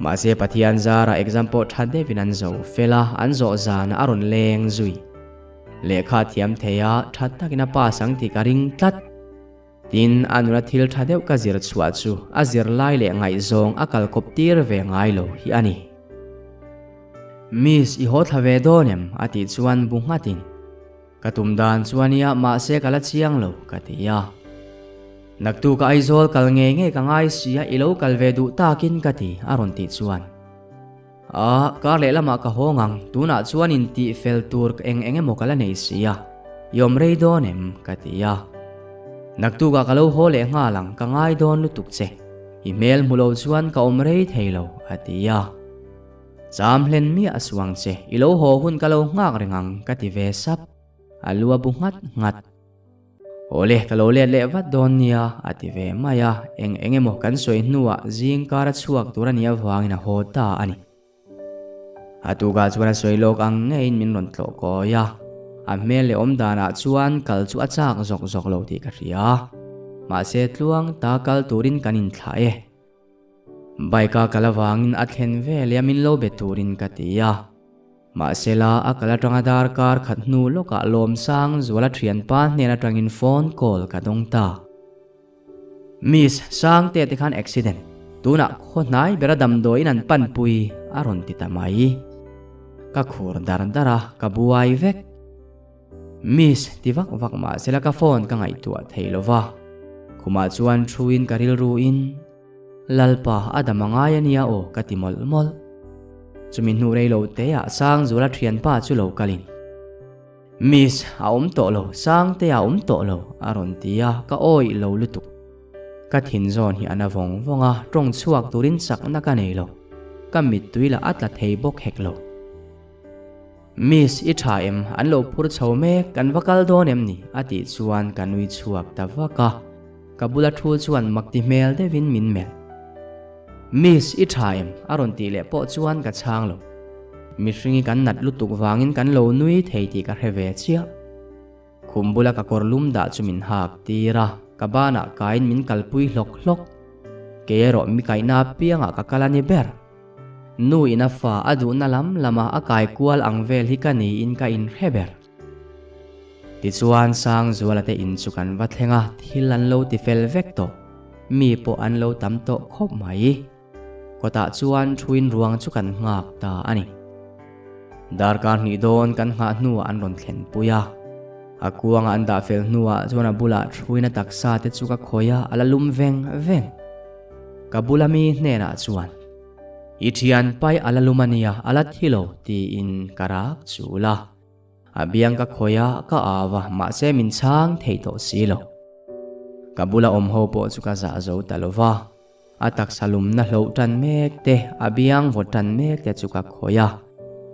Mahse Pathian zara exam pawh tha deuhin an zo fel a, an zawh zan a rawn leng zui. Lehkha thiam thei a, tha takin a pass ang tih ka ring tlat. Tin, a nuna thil tha deuh ka zir chhuah chu a zir lai leh ngaihzawng a kal kawp tir ve ngai lo hi a ni. Miss, i haw thla ve dawn em? a tih chuan bu nghatin. Ka tum dan chuan nia mahse ka la chiang lo ka ti a. Naktu ka Aizawl kal ngei ngei ka ngai si a i lo kal ve duh takin ka ti a rawn tih chuan. A, kar leh lamah ka haw ngang tunah chuan in tih fel tur ka eng eng emaw ka la nei si a, i awm rei dawn em ka ti a. Naktukah ka lo haw leh nghal ang ka ngai dawn lutuk che, i hmel hmu lo chuan ka awm rei thei lo a ti a. Cham hlen miah a suang che, i lo haw hun ka lo nghak reng ang ka ti ve sap. A lu a bu nghat nghat. Awle, ka lo let leh vat dawn nia a ti ve mai a, eng eng emaw kan sawi hnuah zing kar a chhuak tur a nih avangin a haw ta a ni. A tukah chuan a sawi lawk ang ngeiin min rawn tlawh kawi a, a hmel leh awm danah chuan kal chu a chak zawk zawk lo tih ka hria. Mahse tluang ta kal turin kan inthlah e. Bike a kal avangin a thlen veleh a min lo be turin ka ti a. Mahsela a kal atanga darkar khat hnu lawkah Lawmsang Zuala thianpa hnen atangin phone call ka dawng ta. Miss, Sangte te khan accident, tunah khaw hnai bera damdawiin an panpui a rawn ti ta mai. Ka khur dar dar a, ka buai vek. Miss ti vak vak mahsela ka phone ka ngaihtuah thei lo va, khumah chuan thuin ka rilruin, Lalpa a dam a ngai a nia aw ka ti mawlh mawlh. Chumi hnu rei lo teah Sangzula thianpa chu lo kalin, Miss a awm tawh lo, Sangtea a awm tawh lo a rawn ti a, ka awih lo lutuk. Ka thin zawn hi a na vawng vawng a, tawng chhuak turin chakna ka nei lo. Ka mittui lah a tla thei bawk hek lo. Miss, i tha em? An lo phur chho mek, kan va kal dawn em ni? a tih chuan ka nui chhuak ta vak a, ka bula thu chuan mak ti hmel deuhin min melh. Miss, i tha em? a rawn tih leh pawh chuan ka chhang lo. Mihringi kan nat lutuk vangin kan lo nui thei tih ka hre ve chiah. Khum bula ka kawr lum dah chu min hak tir a, ka banah kaiin min kalpui hlawk hlawk. Kei erawh mi kaihna apiangah ka kal a ni ber. Nu in a fa a duhna lam lama a kai kual ang vel hi ka niin ka inhre ber. Tichuan Sangzuala te in chu kan va thleng a, thil an lo ti fel vek tawh. Mi pawh an lo tam tawh khawp mai. Kawtah chuan thuin ruang chu kan nghak ta a ni. Darkar hnih dawn kan nghah hnuah an rawn thlen pui a. A kuanga an dah fel hnuah chuan a bulah thuin a taksa te chu ka khawih a, a la lum veng veng. Ka bula mi hnenah chuan, I thian pai a la lum a nia, a la thi lo, tiin ka rak chul a. A biang ka khawih a, ka au a, mahse min chhang thei tawh si lo. Ka bula awm ho pawh chu ka zah zo ta lo va. A taksa lumna hloh tan mek te, a biang vawt tan mek te chu ka khawih a.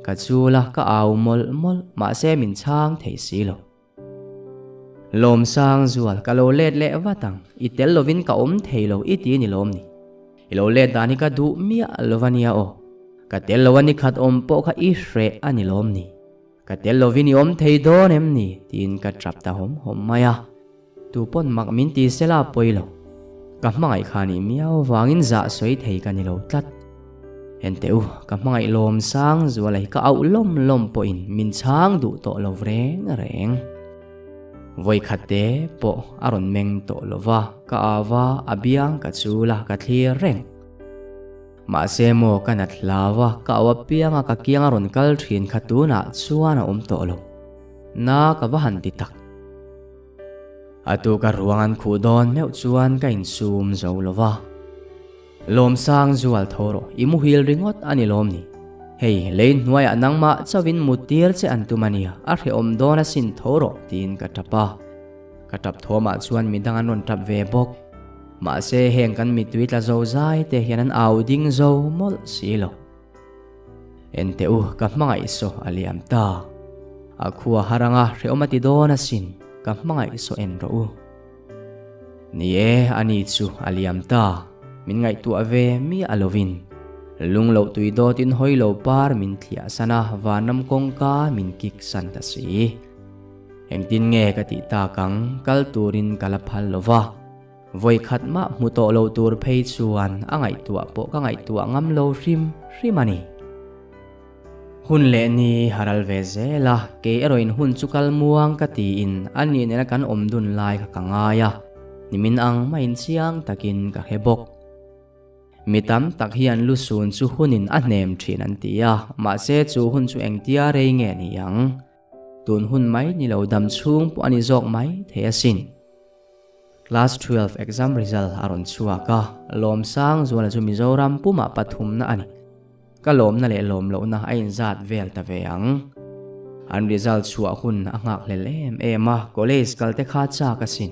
Ka chul a, ka au mawlh mawlh, mahse min chhang thei si lo. Lawmsang zual, ka lo let leh vat ang, i tel lovin ka awm thei lo i ti ni lawm ni? I lo let dan hi ka duh miah lo a nia aw, ka tel lo a ni khat awm pawh kha i hreh a ni lawm ni? Ka tel lovin i awm thei dawn em ni? tiin ka tap ta hawm hawm mai a, tu pawn mak min ti sela pawi lo, ka hmangaih kha nih miau vangin zah sawi thei ka ni lo tlat. Enteh u, ka hmangaih lawmsang zuala hi ka auh lawm lawm pawhin min chhang duh tawh lo reng reng. Vawikhat te pawh a rawn meng tawh lo va, ka au va, a biang ka chul a, ka thlir reng. Mahse maw ka nat hlau a, ka au apiang a ka kiang a rawn kal thin kha tunah chuan a awm tawh lo. Na ka va han ti tak. A tuk a ruang an khuh dawn meuh chuan ka insum zo lo va. Lawmsang zual tho rawh, i muhil ringawt a ni lawm ni? Hei, lei hnuaiah nangmah chauhin muttir che an tum a nia, a hrehawm dawn asin tho rawh, tiin ka tap a. Ka tap thawmah chuan midang an rawn tap ve bawk. Mahse, heng kan mittui tla zo zai te hian an au ding zo mawlh si lo. Enteh u, ka hmangaih saw a liam ta. A khua har anga hrehawm a ti dawn asin, ka hmangaih saw en rawh u. Ni e, ani chu a liam ta. Min ngaihtuah ve miah lovin. Lung loh tui dawtin hawi lo par min thliah san a, vanram kawngka min kik san ta si. Engtin nge ka tih tak ang, kal turin ka la phal lo va. Vawi khat mah hmu tawh lo tur phei chuan a ngaihtuah pawh ka ngaihtuah ngam lo hrim hrim a ni. Hun leh ni a ral ve zel a, kei erawhin hun chu kal muang ka tiin a nih nena kan awm dun lai kha ka ngai a, nimin ang maiin chiang takin ka hre bawk. Mi tam tak hian lusun chu hunin a hnem thin an ti a, mahse chu hun chu engtia rei nge ni ang? Tun hun mai ni lo dam chhung pawh a ni zawk mai thei asin. Class 12 exam result a rawn chhuak a, Lawmsang zuala chu Mizoram pumah pathumna a ni. Ka lawmna leh lawm lohna a inzat vel ta ve ang. An result chhuah hun a nghakhlel em em a, college kal te kha chak asin.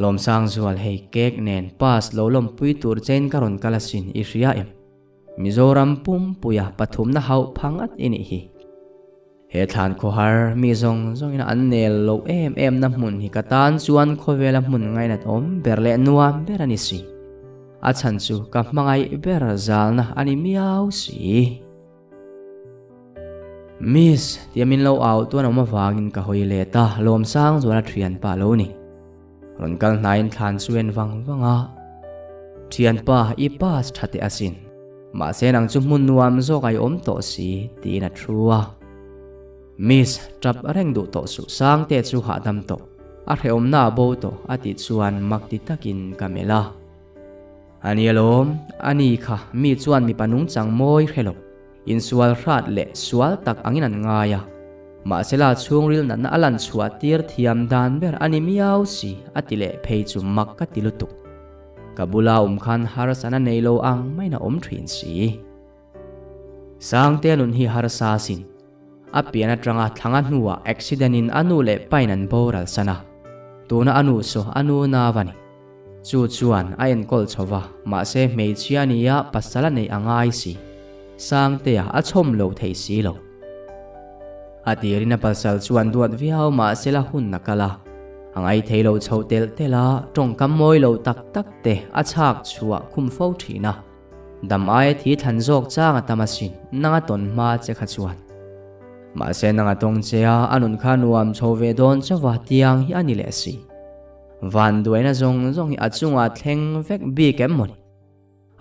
Lawmsang zual hei cake nen pass lo lawmpui tur chein ka rawn kal asin i hria em? Mizoram pumpuia pathumna hauh phang at i nih hi. He thlan khawhar mi zawng zawngin an nel loh em em na hmun hi ka tan chuan khawvela hmun ngainat awm ber leh nuam ber a ni si. A chhan chu ka hmangaih ber zalna a ni miau si. Miss, tia min lo au tuan awm avangin ka hawi let a, Lawmsang chuan a thianpa lo ni. Rawn kal hnaiin thlan chu en vang vang a, Thianpa, i pass tha teh asin. Mahse nang chu hmun nuam zawk a i awm tawh si, tiin a thu a. Miss, tap reng duh tawh suh, Sangte chu hahdam tawh, a hrehawmna a bo tawh, a tih chuan mak ti takin ka melh a. A ni alawm, a ni kha mi chuan mipa nungchang mawi hre lo. Insual hrat leh sual tak angin an ngai a, mahsela chhungril natna a lan chhuah tir thiam dan ber a ni miau si a ti leh phei chu mak ka ti lutuk. Ka bula awm khan harsana nei lo ang maiin a awm thin si. Sangtea nun hi harsa asin. A pian atanga thlanga hnuah accident in a nu leh pain an boral san a, tuna a nu saw a nu nau a ni. Chu chuan a enkawl chho va, mahse hmeichhia nia pasal a neih a ngai si. Sangtea a chhawm lo thei si lo. A tirin a pasal chuan duat viau mahse la hun a kal a, a ngaithei lo chho telh telh a, tawngkam mawi lo tak tak te a chhak chhuah khum fo thin a. Dam aia thi thlan zawk chang a tam asin, nang a tawn hma che kha chuan. Mahse nang a tawng che a, a nun kha nuam chho ve dawn chauh a, tiang hi a ni leh si. Van duaina zawng zawng hi a chungah thleng vek bik em mawni?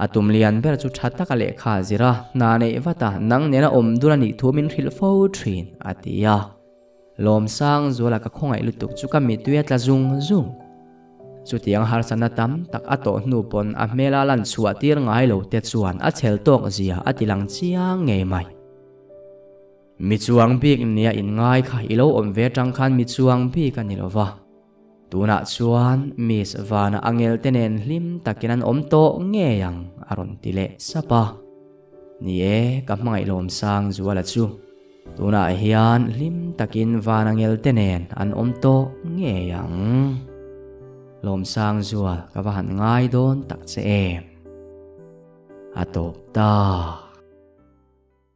A tum lian ber chu tha taka lehkha a zir a, hna neih vat a, nang nena awm dun a nih thu min hrilh fo thin, a ti a. Lawmsang zuala ka khawngaih lutuk chu ka mittui a tla zung zung. Chutiang harsatna tam tak a tawh hnu pawn a hmela lan chhuah tir ngai lo te chuan a chhel tawk zia a ti lang chiang ngei mai. Mi chuang bik nia inngai kha i lo awm ve atang khan mi chuang bik a ni lo va. Tunah chuan Miss Vana angel te nen hlim takin an awm tawh ngei ang a rawn ti leh sap a. Ni e, ka hmangaih lawmsang Zuala chu. Tunah hian hlim takin Van angel te nen an awm tawh ngei ang. Lawmsang Zual ka va han ngai dawn tak che em. A tawp ta.